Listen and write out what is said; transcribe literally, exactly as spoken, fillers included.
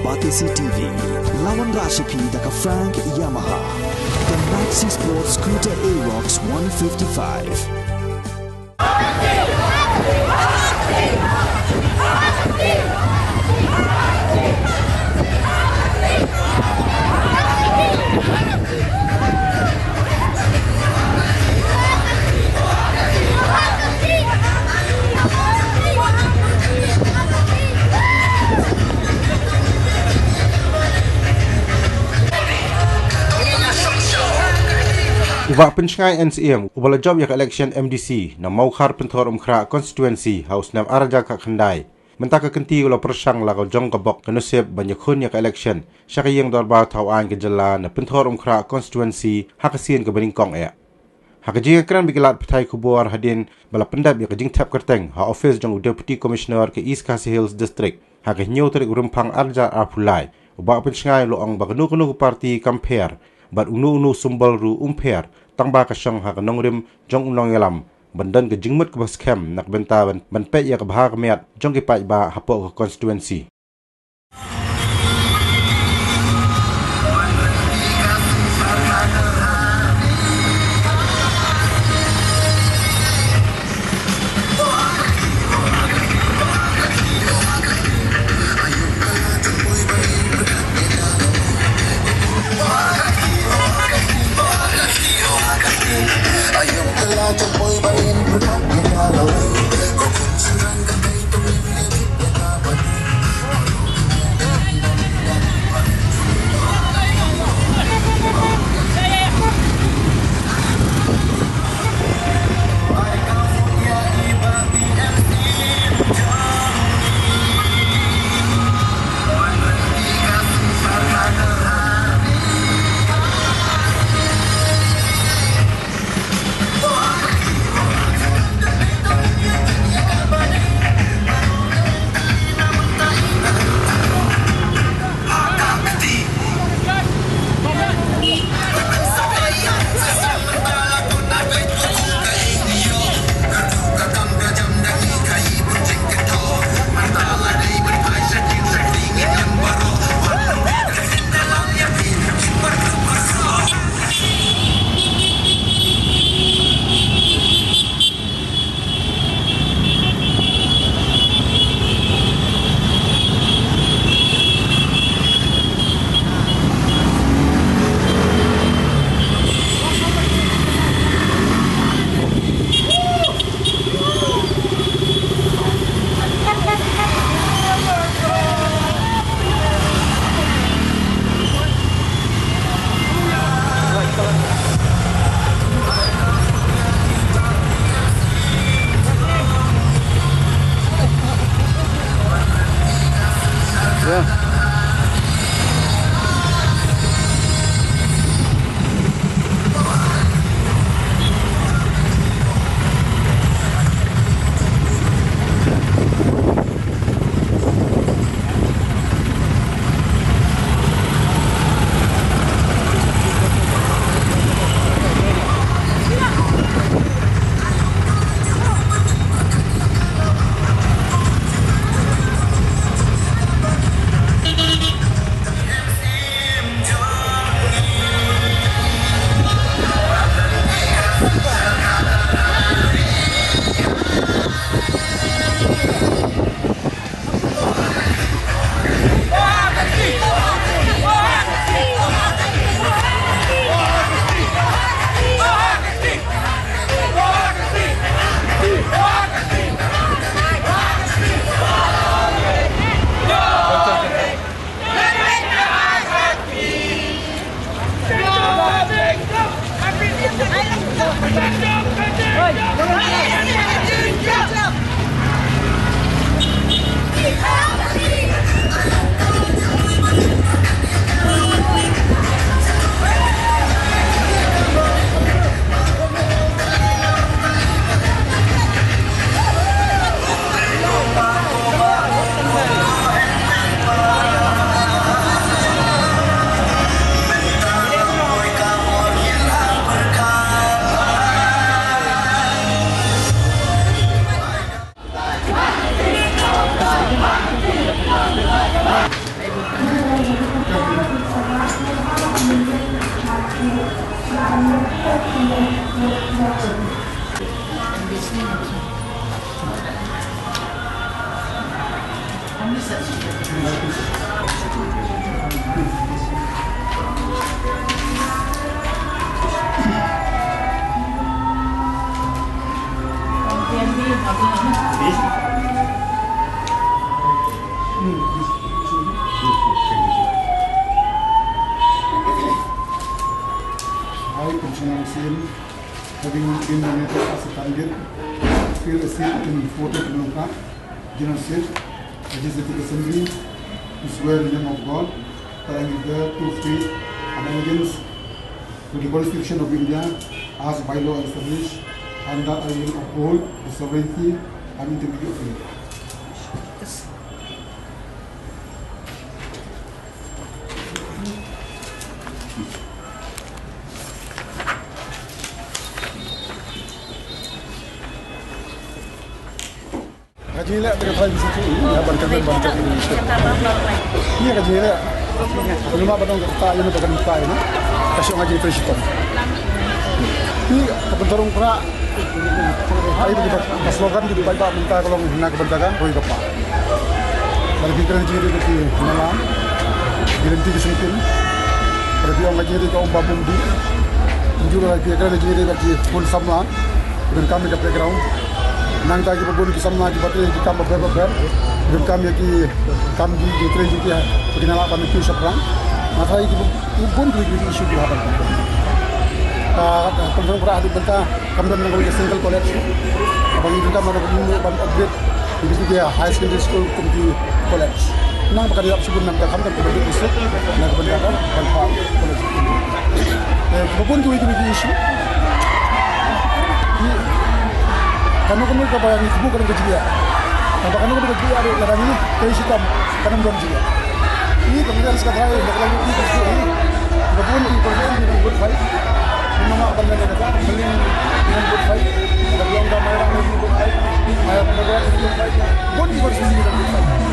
Batesi T V, la wanrah sha phi da ka Frank Yamaha. The Maxi Sport Scooter Aerox one fifty-five. U Bah Pynshngaiñ N Syiem, uba la jop ïa ka election M D C na Mawkhar Pynthor Umkhrah Constituency ha u snem ar hajar khatkhyndai, mynta ka kynti u la pyrshang la ka jong ka bok ka nusip ban ïakhun ïa ka election sha ka ïing dorbar thawaiñ ka jylla na Pynthor Umkhrah Constituency ha ka sien kaba nyngkong eh. Ha ka jingïakren bad ki lad pathai khubor hadien ba la pyndep ïa ka jingthep kyrteng ha ophis jong u Deputy Commissioner ka East Khasi Hills District ha ka hynñiew tarik u Rymphang ar hajar arphew lai, u Bah Pynshngaiñ u la ong ba kano kano ka party kam pher bad uno uno u symbol ruh um pher, tang ba ka shong ha ka nongrim jong u nongïalam ban don ka jingmut kaba skhem na ka bynta ban, ban peit ïa ka bha ka miat jong ki paidbah hapoh ka constituency. I, Commissioner Hussain, having been nominated as a candidate, fill a seat in forty General Seat, Legislative Assembly, to swear in the name of God that I will bear true faith and allegiance to the Constitution of India as by law established, and that I will uphold the sovereignty and integrity of India. Ka jingïaleh ka tharai bisi tu, ïa ban kynmaw ban kynmaw. Ïa ka jingïaleh. Luma ba dong ka ta ïa na ba kan ta ïa na. Ka shong ka jingtrei shitom. Ïa ka pyntarung pra. Ai ba ka slogan di bai ba mynta ka long na ka bynta ka roi ka pa. Ba ki kren jingïaleh ki na lam. Ki lynti ki sengkim. Ba ki ong ka jingïaleh ka um ba bum di. Ju la ki kren jingïaleh ba ki pun samla. Ki donkam ïa ka playground. Nangta kiba bun ki samla kiba trei ki kam ba pher ba pher. Ki donkam ïa ki kam ki, ki trei ki, ki, ki nang lah ban kiew shaphrang. Nga tharai kiba bun ki, ki issue kiba hap ban. Ka, ka pynrung pra haduh mynta kam don na kawei ka single college. Ba ngi donkam ban, ban upgrade. Ki, ki high secondary school kum ki college. Nang ba ka dei ap shibun nang ka kham ka ba dei issue. Nang ka ban ka ban pa college. Eh, kiba bun kiwei kiwei ki issue. Ki, kano kano kaba ngi tbuk ka long ka jingïa. Kaba kano kano ka jingïa ruh lada ngi trei shitom kan ym don jingïa. Ki, kaba ngi risk ka tharai ba ka long ki issue ki. Kiba bun ki constituency ki nang good fight. Ki nang ban nang ka ta, Mylliem nang good fight. Kaba long ka Mairang nang good fight. Mairang nang good fight. Bun ki constituency ki nang good fight.